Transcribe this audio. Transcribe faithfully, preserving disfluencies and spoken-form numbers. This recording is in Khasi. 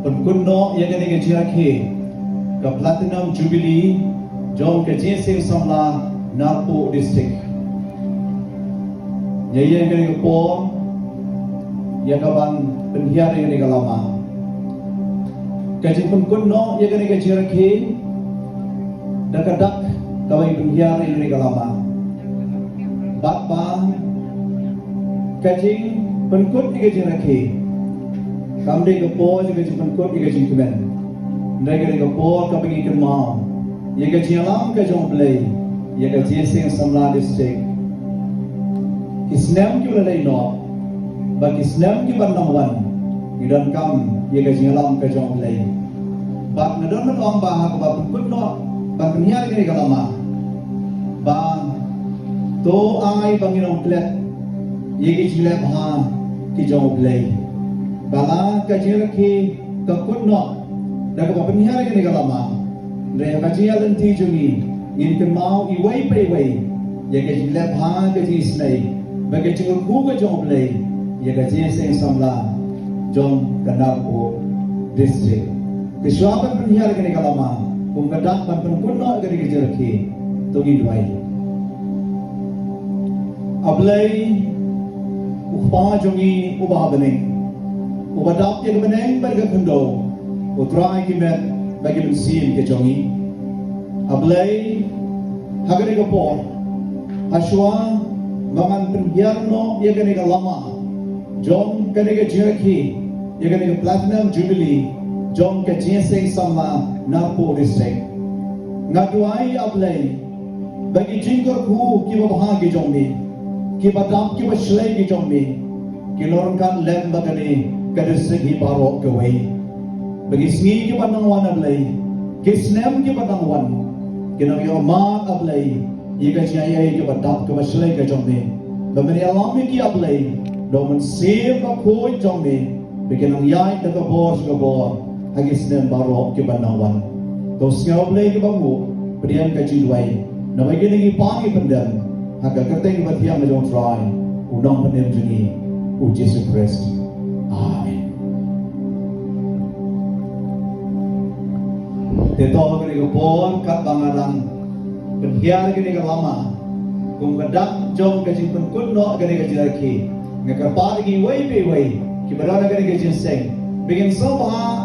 Pynkut noh ïa kane ka jingrakhe ka Platinum Jubilee jong ka Jingïaseng Samla Narpuh District. Ïa ïa kane ka por ïa ka ban pynhiar ïa kane ka lama. Ka jingpynkut noh ïa kane ka jingrakhe da ka dak kaba pynhiar ïa kane ka lama. Bad ba ka jingpynkut ïa ka jingrakhe kam dei ka por ïa ka jingpynkut ïa ka jingkmen. Hynrei ka dei ka por kaba ngi kynmaw ïa ka jingïalam ka jong U Blei ïa ka Jingïaseng Samla District. Ki snem kiba la leit noh bad ki snem kiban nang wan, ngi donkam ïa ka jingïalam ka jong U Blei. Bad nga don ban ong ba ha kaba pynkut noh ban pynhiar ïa kane ka lama, ba to ai ba ngin ym klet ïa ki jingleh bha ki jong U Blei. Ba la ka jingrakhe ka kut noh da kaba pynhiar ïa kane ka lama. Hynrei ha ka jingïaid lynti jong ngi, ngin kynmaw iwei pa iwei ïa ka jingleh bha, ka jingisynei bad ka jingkyrkhu ka jong U Blei ïa ka Jingïaseng Samla jong ka Narpuh District. Te shuwa ban pynhiar ïa kane ka lama, kum ka dak ban pynkut noh ïa kane ka jingrakhe, to ngin duwai. A Blei, U Kpa jong ngi uba ha bneng, uba dap ïa ka bneng bad ka khyndew, U Trai ki met bad ki mynsiem ki jong ngi. A Blei, ha kane ka por, ha shuwa ba ngan pynhiar noh ïa kane ka lama jong kane ka jingrakhe, ïa kane ka Platinum Jubilee jong ka Jingïaseng Samla Narpuh District, nga duwai, A Blei, ba ki jingkyrkhu kiba bha ki jong me, kiba dap kiba shlei ki jong me, kin long ryngkat lem bad kane ka district hi baroh kawei. Ba ki sngi kiba nang wan, A Blei, ki snem kiba nang wan, kin nang ïoh mad, A Blei, ïa ka jingaiei kaba dap kaba shlei ka jong me. Ba men ïalam ïa ki, A Blei, da U Mynsiem Bakhuid jong me, ba kin nang ïaid na ka bor sha ka bor ha ki snem baroh kiban nang wan. To sngew, Blei, kiba nguh, pdiang ka jingduwai naba kine ki pan ki pyndem ha ka kyrteng kaba thiang ka jong U Trai, U Nongpynim jong ngi, U Jisu Khrist. Amen. Te to ha kane ka por, katba nga dang pynhiar kane ka lama kum ka dak jong ka jingpynkut noh kane ka jingrakhe, nga kyrpad ïa kiwei pa iwei kiba don ha kane ka jingïaseng ba kin sngewbha